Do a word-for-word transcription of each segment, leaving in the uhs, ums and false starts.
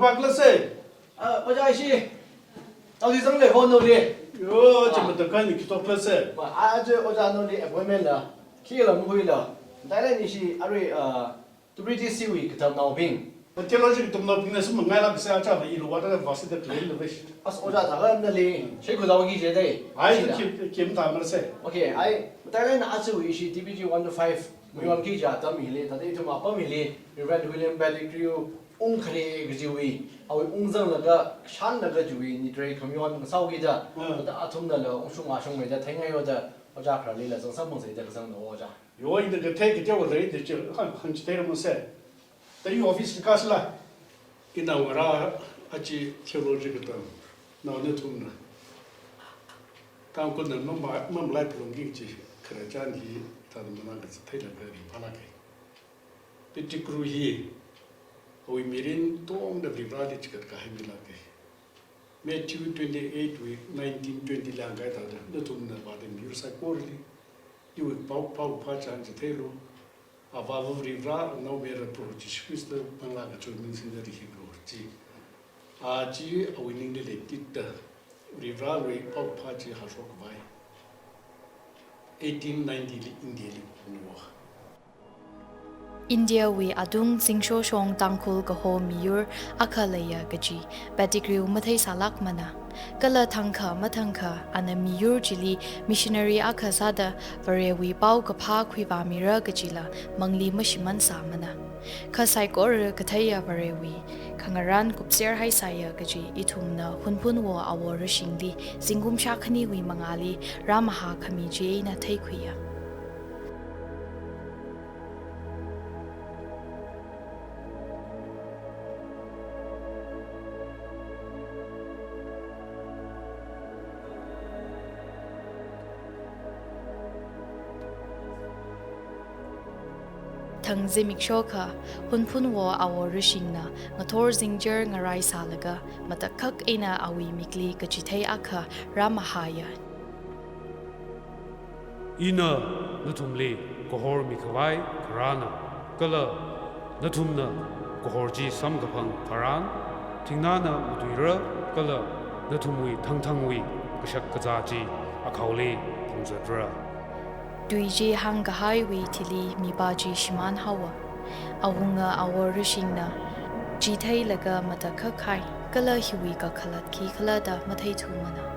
Paklase. Ah, Oja ishi. Tali zang le ho no le. Yo, chama ta kan ki to klase. Ba, a je Oja no le appointment la. Khi la mu la. Dai le ni shi arui, ah, Turi ji siwi katamnaobing. Theology katamnaobing na sum ngai la kasa cha ba ilu wa da ba si da claim da ba shi. As Oja ta ga na le. Shi ku zau ki je dai. Ai ki ki ta mar se. Okay, ai. Dai le na a chu ishi T B G one to five. Muyon ki ja tam hi le, ta dai thuma pam hi le. Reverend William Pettigrew ung khare kajiwi. Awi ung zang laga, shan laga jiwi, ni tre kamyon ngasau ki da. Mm. Ta athum na la ung shung a shung me da, thai ngai yo da. Oja khare le la zang sam mong se da zang no Oja. Yo, ina kathei kateowa lei da chi, han, han chithei ra mase. Ta yu office ka sila. Ina wara achi theology katamnao nathumna. Tangkhulna mama, mamalai phalungki chi, khararchan hi, ta mana ka thei la ka ri phala kai. Pettigrew hi, awui mirin tongda Vareli chikat kahai mi la kai. Matthew twenty-eight wui nineteen twenty la hāngkahai thāda, nathumna vāda miyur saikorali, iwui pao, paokaphā chān chitheilu, Avāva Varivara, Anaomayara Proho Jishu Khrista manglā kachoimin singda rihiklu ji. A chi awui ningli leititda, Varivarawui paokaphā chi hāshok khavai. Eighteen ninety li India li phungwa. India wui atung zingshoshong Tangkhul kaho miyur akha leiya kaji Pettigrew matheisālākmana. Kala thangkha mathangkha ana miyur chili missionary akha sāda Varewui paokaphā khuivāmira kajila mangli mashiman sāmana. Kha saikora katheiya Varewui khangarān kupser haisāya kaji ithumna Hunphunwo Awo Rashingli zingkum shākhaniwui mangāli rāmahā khami chieina theikhuiya. Thang zimiksho kha, Hunphunwo Awo Rashingna ngathor zingchar ngarai sālaga, matakhak eina awui mikli kachithei akha rāmahāya. Ina nathumli kahor mikhavai kharāna, kala nathumna kahor chi samkaphang tharan, thingnana matuira kala nathumwui thangthangwui kashak kazā chi akhaoli phungzatra. Tui chi hāngkahaiwui thili mipā chi shimānhaowa. Awunga Awo Rashingna chi theilaga matakhak hai, kala hiwui kakhalat khikhala da matheithumana.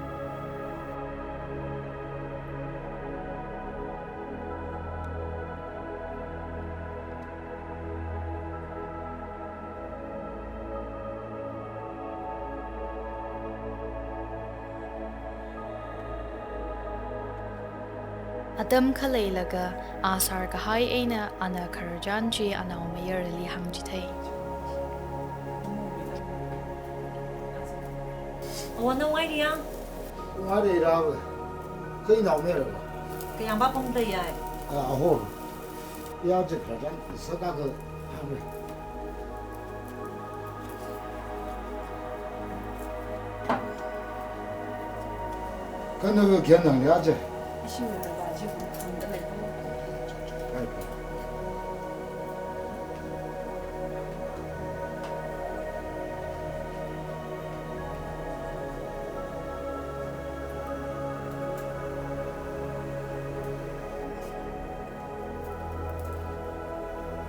Atam khaleilaga a sārkahai eina ana khararchan chi anaomayarali hāngchithei. Awo, nawui ri ya? Nawui ri ra. Kha inaomayara. Kayāngva pongda ya? A, aho. Ya, je khararchan sāda ka hāngre. Kha nawui kyan nang ya je? Ishi nawui ba ji hāngda lei. Ai, ai.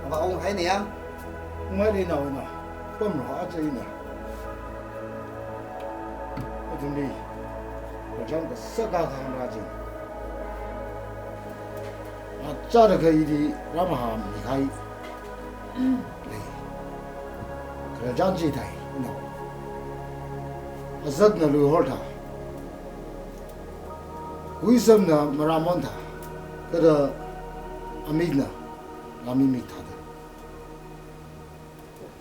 Ava ong hai ni ya? Unghaira naona. Pamra aja ina. Athumli khararchan kasā akha hāngra jing. Achāra kha ili rāmahāmi kahai lei. Khararchan chi thei, no. Azakna lui hortha. Kuisamna marāmonda, kala amikna lāmimikthāda.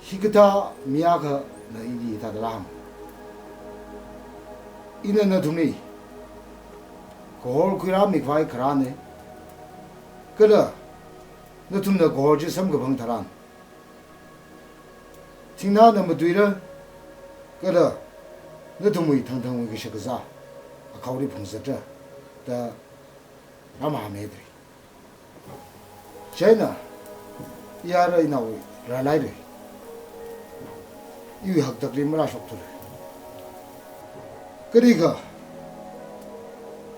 Hikathā mi akhana ili hithāda rāhāng. Ina nathumli kahor khuirāmikhavai kharāne, kala nathumna kahor chi samkaphang tharan, thingnana matuira, kala nathumwui thangthangwui kashak kazā akhaoli phungzatra da rāmahāmidalei. Chieina, iyāra inaowui rālaidalei. iwui haktakli marāshokthura. Kha riga,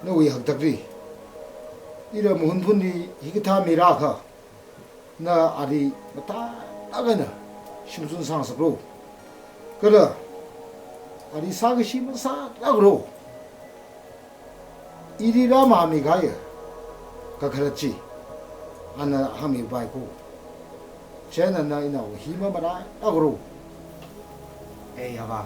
nawui haktakli, ira Mahunphunli hikathā mirākha, na ali mathālāk eina shimzun sāngasaklu. Kala ali sākashi masālāklu. Ili rāmamikahai kakhalat chi ana hāngmipaiko. Chieina na inao hi mamarālāklu. Ei, avā.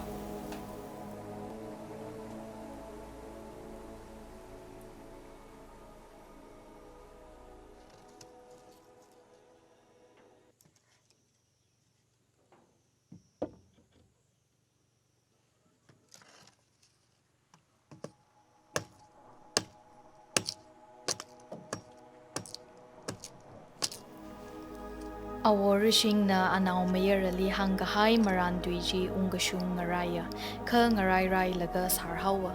Awo Rishingna anaomayarali hāngkahai marān tui chi ungkashung ngaraiya, kha ngarairai laga sārhaowa.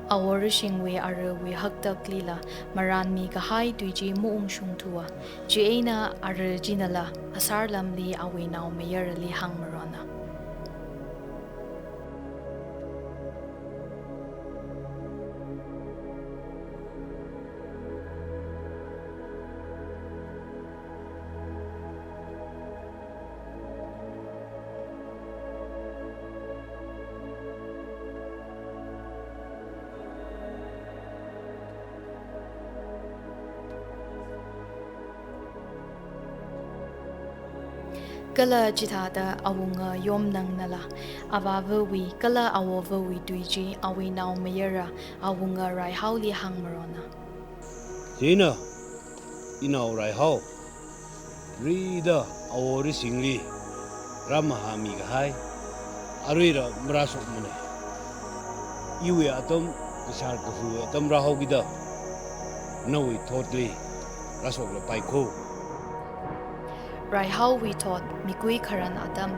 Awo Rishingwui arewui haktaklila marān mikahai tui chi maungshungthuwa. Chieina are chinala asārlamli awui naomayarali hāngmarona. Kala chithāda awunga Yomnangnala avāvawui kala awovawui tui chi awui naomayara awunga Raihaoli hāngmarona. Chieina, inao Raihao, rida Awo Rishingli rāmahāmikahai aruila marāshokmana. Iwui atam kashār kahu atam rāhaokida, nawui thotli rāshoklapaiko. Raihaowui thot, mikui kharan atam.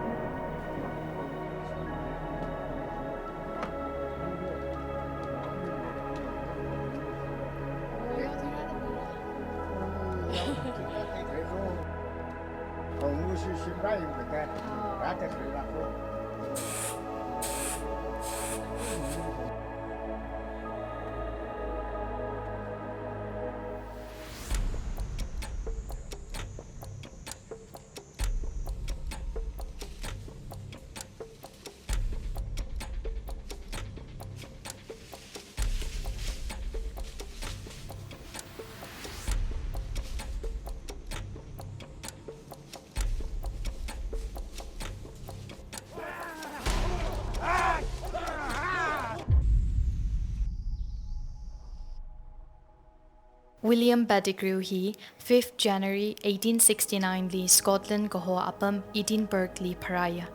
William Pettigrew hi fifth January eighteen sixty-nine li Scotland kaho apam Edinburgh li pharāya.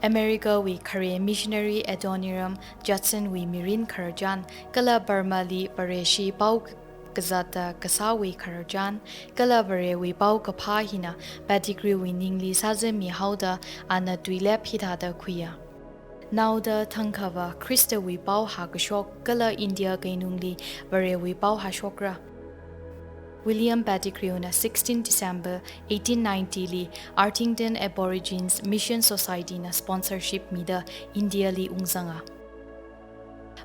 America wui khare missionary Adoniram Judson wui mirin khararchan, kala Burma li Vareshi pao kazata kasāwui khararchan, kala Varewui paokaphā hina Pettigrew wui ningli sāzāmihaoda ana tuilep hithāda khuiya. Naoda thangkhava Khristawui pao hākashok kala India keinungli Varewui pao hāshokra. William Pettigrew na sixteen December eighteen ninety li Arthington Aborigines Mission Society na sponsorship mida India li ungzanga.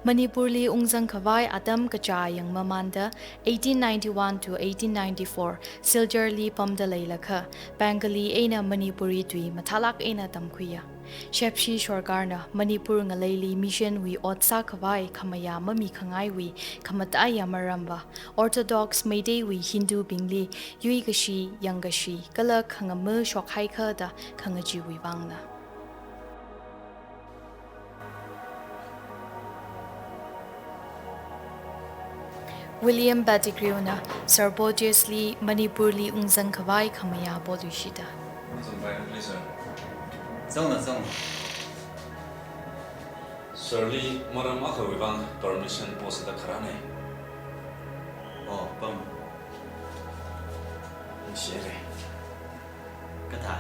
Manipur li ungzangkhavai atam kachā yangmamānda eighteen ninety-one to eighteen ninety-four Silchar li pamda leilakha, Bengali eina Manipuri tui mathālāk eina tamkhuiya. Shepshi sorkarna Manipur ngaleili mission wui ot sākhavai khamayā mamikhangaiwui khamataiya maramva, Orthodox Meitei wui Hindu bingli yuikashi, yangkashi, kala khangamā shokhaikha da khangacheewui vangna. William Pettigrew na Sir Porteous li Manipur li ungzangkhavai khamayā poluishita. Zangna, zangna. Sir li maram akhawui vang permission posada kharāne. Oh, pam. Share. Kathā.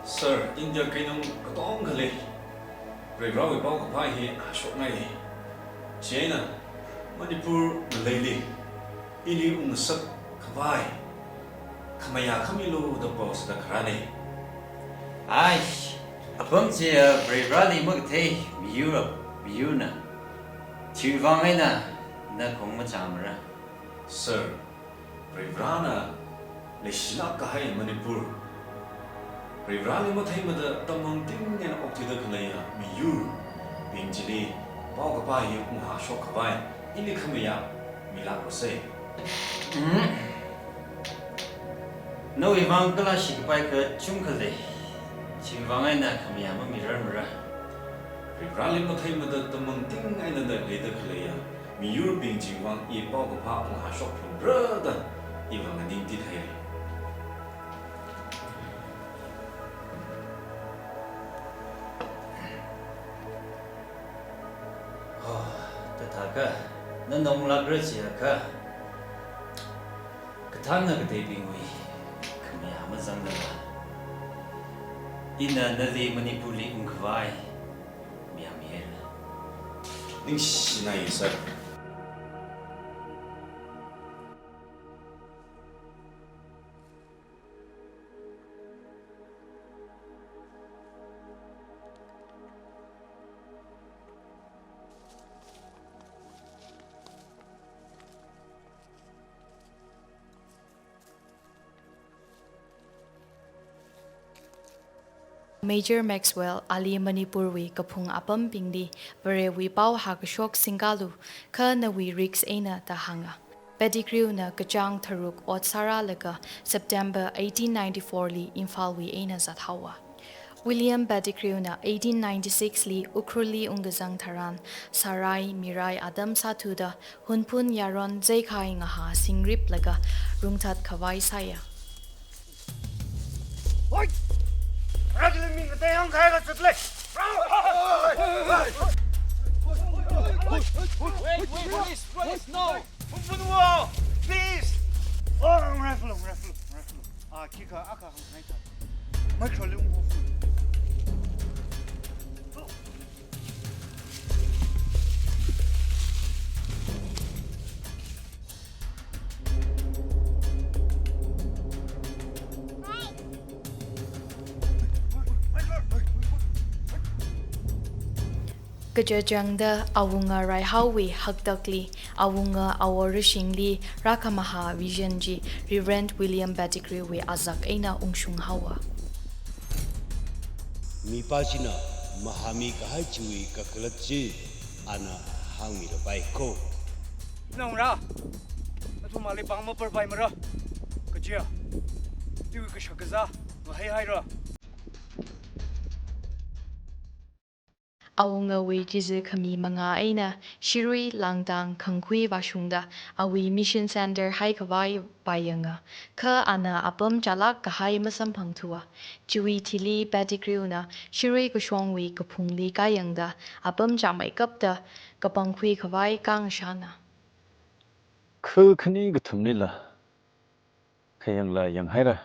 Sir, India keinung katongkhali Varivarāwui paokaphā hi hāshokngai. Chieina Manipur ngaleili ili ungsakkhavai khamayā khamilu da posada kharāne. Ai, apam chi, uh, Varivarali makathei miyur, miyurna. Chiwui vang eina na khong machāmara. Sir, Varivarana leishilāk kahai Manipur, Varivarali matheimada tamangting eina okthuida khaleiya miyurbing chili paokaphā hi unghāshok khavai ili khamayā milākrose. Mm. Nawui vang kalāshi kapai kachungkha lei. Chiwui vang eina khamayā mamirarmara. Varivarali matheimada tamangting eina da leida khaleiya miyurbing chiwui vang i paokaphā unghāshok phalungra da iva nganingtithaire. Oh, tethākha, na nonglākra chiakha, kathāna kateibingwui khamayā mazanglala, ina nali Manipurli ungkhavai mayāmihaira. Ningshinai, sir. Major Maxwell, ali Manipurwui kaphung apambingli Varewui pao hākashok singkalu, kha nawui risk eina da hānga. Pettigrewna kachāng tharuk ot sārālaga September eighteen ninety-four li Imphalwui eina zathaowa. William Pettigrewna eighteen ninety-six li Ukhrulli ungkazang tharan, sārai mirai atam sāthuda, Hunphun yaron zeikhai ngahā singriplaga rungthat khavai sāya. Oi! Ragli ming katei hāngkahai kachutle. Wait, wait, please, please, no. Hunphun wo, please. Oh, rifle, rifle, rifle. Ah, khikha, akha hāngkahai kha. Mai khroli ungho. Kachāchangda awunga Raihaowui haktakli, awunga awo rashingli rākhamahā vision chi Reverend William Pettigrewwui azak eina ungshung haowa. Mipā china mahāmi kahai chiwui kakhalat chi ana hāngmirapai ko. Naongarā, nathumali pāng maparpaimara. Kaja, chiwui kashak kazā ngahaihaira. Awungawui chizi khami manga eina Shirui, Langdang, Khangkhui vāshungda awui mission center haikhavai vāyanga, kha ana apam chālāk kahai masamphangthuwa. Chiwui thili Pettigrewna Shirui kashongwui kaphungli kāyangda apam chāmeikapta kapangkhui khavai kāngashāna. Khul khani kathumlila khayangla yanghaira.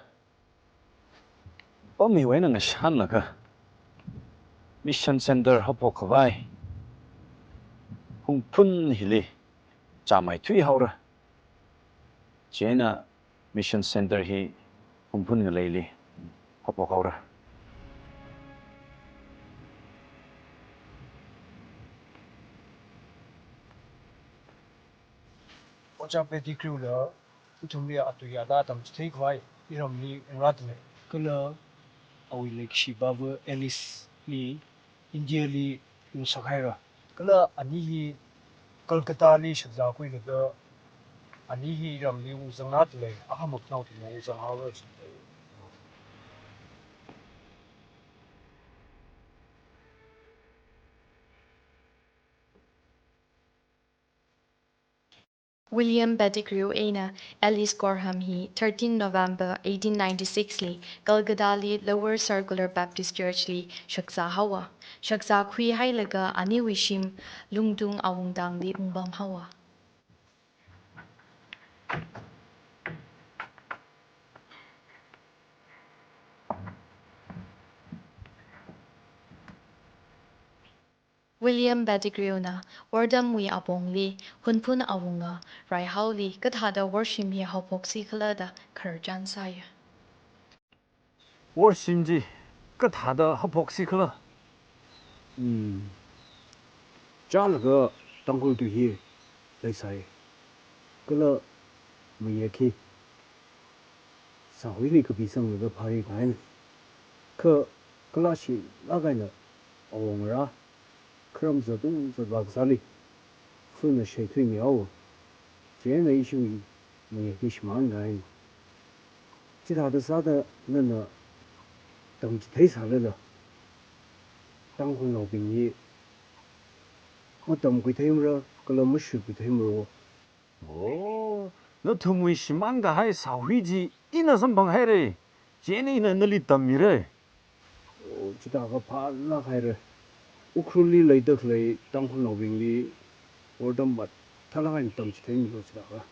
Apam hiwui eina ngashanlaga mission center haophok khavai Hunphun hili chāmeithui haora. Chieina mission center hi Hunphun ngaleili haophok haora. Ojā Pettigrewla ithumli atui atā tamchitheikhavai iramli ungrāda lei. Kala awui leikashipāva Alice li India li ungsakhaira. Kala ani hi Calcutta li shakzā khuilaga ani hi iramli ungzangrāda lei, akhamaknao thumna ungzanghaora. William Pettigrew eina Alice Gorham hi thirteen November eighteen ninety-six li Calcutta li Lower Circular Baptist Church li shakzā haowa. Shakzā khuihailaga aniwui shim Lungtung Awungtangli ungpam haowa. William Pettigrew na wortamwui apongli Hunphun awunga Raihaoli kathāda worship hi haophoksi khala da khararchan sāya. Worship chi kathāda haophoksi khala? Hmm. Chālaga Tangkhul tui hi leisai. Kala mayek hi sāhuili kapisanglaga phāi kahaina. Kha kalāshilāk eina awongarā kharam zatung zatvā kasāli funa shaithuimihao. Chieina ishiwui mayek hi shimān kahaina. Chithāda sāda nana tamchithei sālala Tangkhulnaobing hi matamkhui theimara kala mashuikhui theimara. Oh, nathumwui shimān kahai sāhui chi ina samphanghaira. Chieina ina nali tammira. Oh, chithākha phālāk haira. Ukhrulli leida khalei Tangkhulnaobingli wortam mathālāk eina tamchitheimilu chithākha.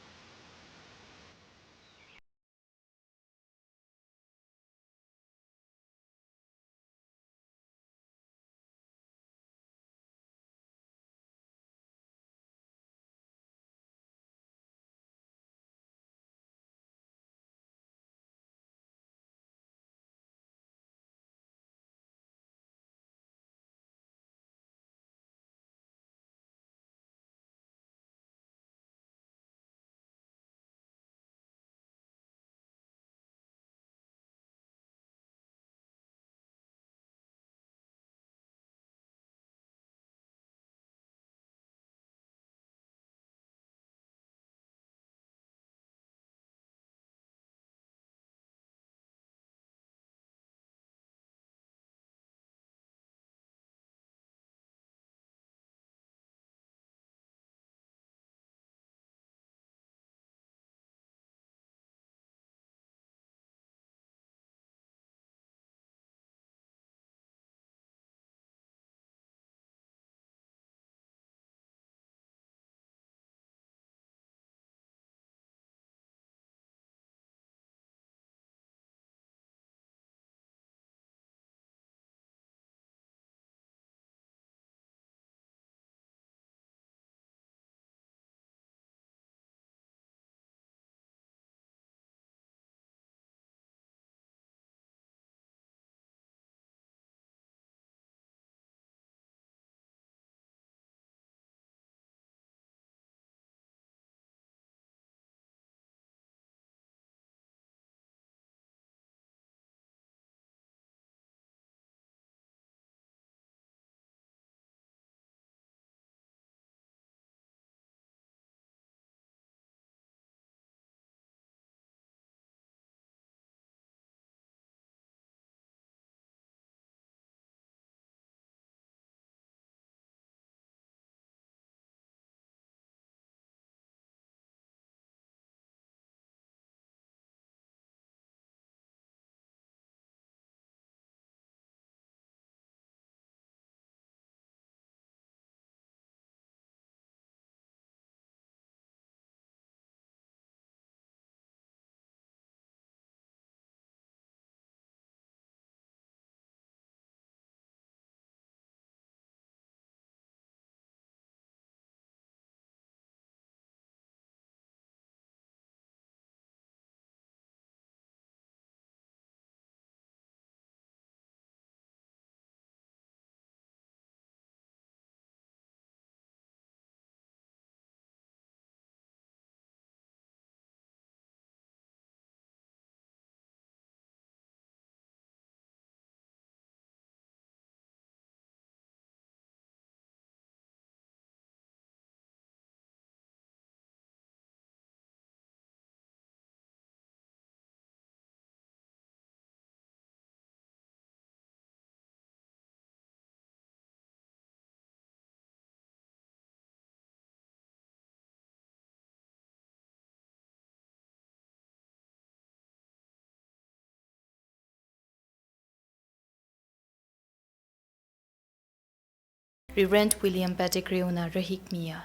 Reverend William Pettigrew na rahikmiya.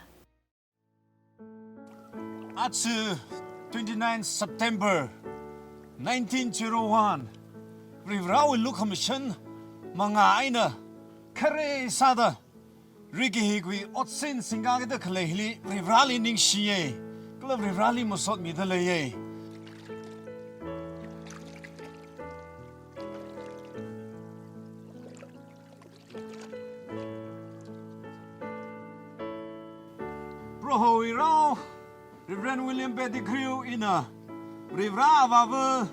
Aja twenty-nine September nineteen zero one, Varivarāwui lukhamashan mangā eina khare sāda rikahikawui otsin singkakida khalei hili Varivarāli ningshiya, kala Varivarāli masotmida leiya. Hoi rao, Reverend William Pettigrew ina, Varivara Avāva,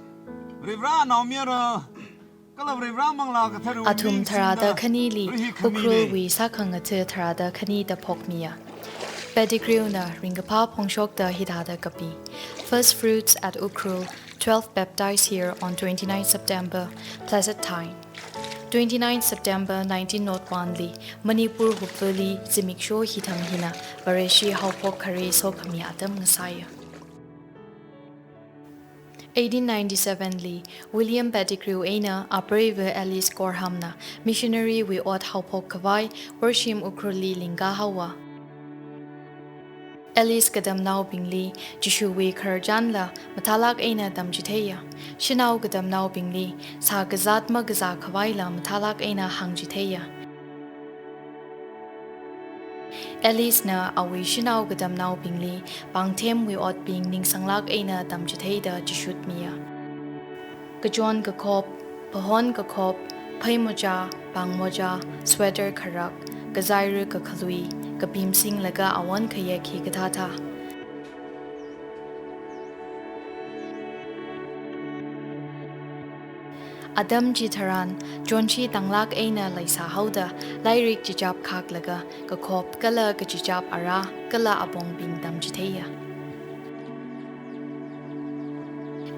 Varivara Naomayara, kala Varivara Manglā Katharawui Athum ming tharāda singda khanili, rihik khamine. Ukhrulwui sākhangatha tharāda khani da phokmiya. Pettigrew na ringkaphā phongshokta hithāda kapi: First fruits at Ukhrul, twelve baptized here on twenty-ninth September, blessed time. Twenty-ninth September nineteen oh one li, Manipur huphali zimiksho hithang hina Vareshi haophok khare sokhami atam ngasāya. Eighteen ninety-seven li, William Pettigrew eina apreiva Alice Gorham na missionary wui ot haophok khavai Worshim Ukhrulli lingkā haowa. Alice katamnaobingli Jishuwui khararchanla mathālāk eina tamchitheiya. Shanao katamnaobingli sā kazāt makazā khavaila mathālāk eina hāngchitheiya. Alice na awui shanao katamnaobingli pāngthemwui otbing ningsanglāk eina tamchitheida chishutmiya. Kachon kakhop, phahon kakhop, pheimoja, pāngmoja, sweater kharak, kazaira kakhalui, kapimsinglaga awon khayek hikathāthā. Atam chitharan, chonshi tanglāk eina leisāhaoda, lairik chichap khaklaga, kakhop kala kachichap ara, kala abongbing tamchitheiya.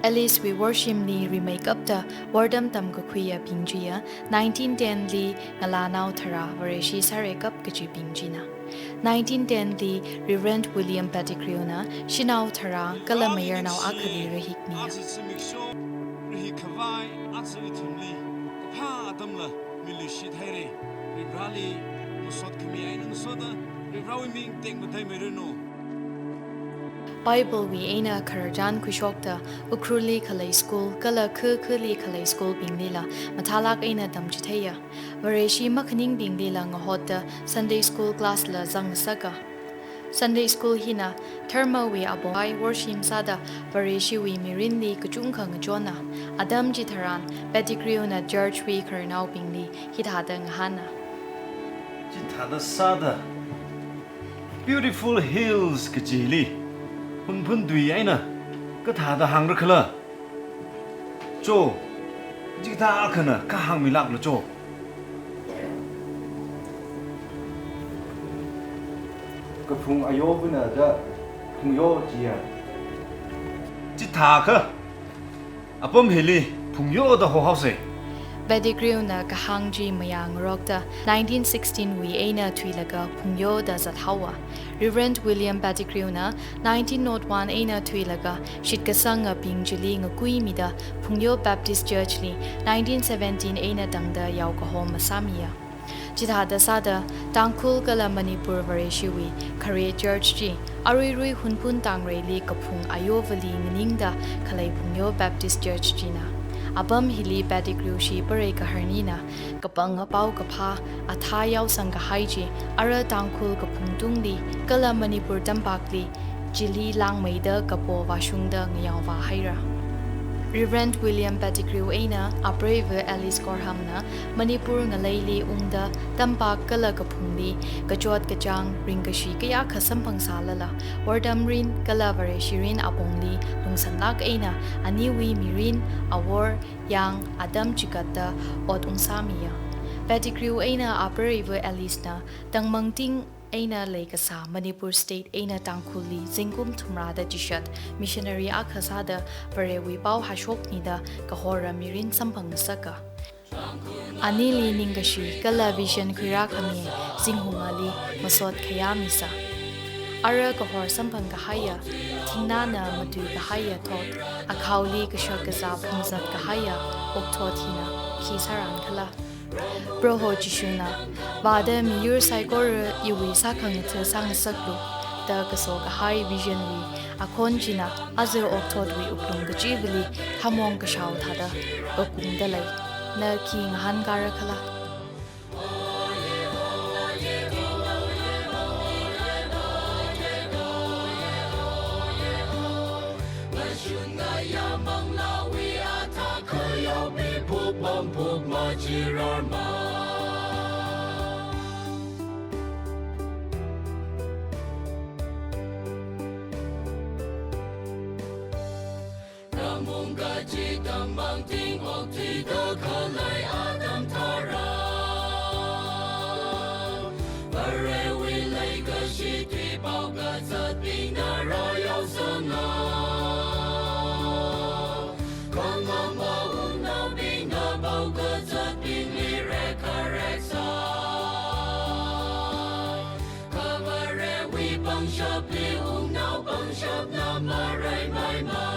Alice wui Worshimli rimeikapta wardam tamkakhuiyabing chiya, nineteen ten li ngalānao tharā Vareshi sāreikap kachibing china. Nineteen ten li Reverend William Pettigrew na shanao tharā kala mayarnao akhali rahikmiya. Aja zimiksho rihik khavai, aja ithumli kaphā atamla miluishit haira. Varivarali masot khami eina ngasoda, Varivarawui ming tekmateimeiranu. Bible wui eina khararchan khuishokta, Ukhrulli khalei school kala khakhali khalei school binglila mathālāk eina tamchitheiya. Vareshi makhaningbinglila ngahotta Sunday school class la zangngasaka. Sunday school hina dharmawui abong khavai Worshim sāda Vareshiwui mirinli kachungkha ngachonna. Atam chitharan Pettigrew na church wui khararnaobingli hithāda ngahāna. Chithāda sāda, Beautiful Hills kajili Hunphun tui eina kathāda hāngra khala? Cho, chikathā akhana kahāng milāklu cho. Kaphung ayovana da phungyo chiya. Chithākha, apam hili phungyo da hohaosa. Pettigrew na kahāng chi mayāngarokta, nineteen sixteen wui eina thuilaga phungyo da zathaowa. Reverend William Pettigrew na nineteen oh one eina thuilaga shitkasangabing chili ngakuimida Phungyo Baptist Church li nineteen seventeen eina tangda yaokahom masāmiya. Chithāda sāda Tangkhul kala Manipur Vareshiwui khare church chi aruirui Hunphun tāngreili kaphung ayovali nganingda khalei Phungyo Baptist Church china. Apam hili Pettigrew shi pareikaharnina kapanga paokaphā athā yaosang kahai chi ara Tangkhul kaphungtungli kala Manipur tampakli chili langmeida kapo vāshungda ngayaovā haira. Reverend William Pettigrew eina apreiva Alice Gorham na Manipur ngaleili ungda tampak kala kaphungli kachot kachāng ringkashi kayākha samphangsālala, wardam mirin kala Vareshi mirin apongli lungsanlāk eina aniwui mirin, awor, yāng, atam chigatta ot ungsāmiya. Pettigrew eina apreiva Alice na tangmangting eina leikasā Manipur State eina Tangkhulli zingkum thumrāda chishat missionary akha sāda Varewui pao hāshokmida kahora mirin samphangngasaka. Anili ningkashi kala vision khuirākhami zinghungali masot khayā misa. Ara kahor samphang kahaiya, thingnāna matui kahaiya thot, akhaoli kashak kazā phungzat kahaiya okthot hina khi sāran khala? Proho Jishuna, vāda miyur saikora iwui sākhangatha sāngasaklu, da kaso kahai vision wui akhon china aja okthotwui wuklung kachivali hamong kashao thāda kakungda lei. Na khi ngahānkara khala? pangshapli ungnao pangshapna maraimaimana.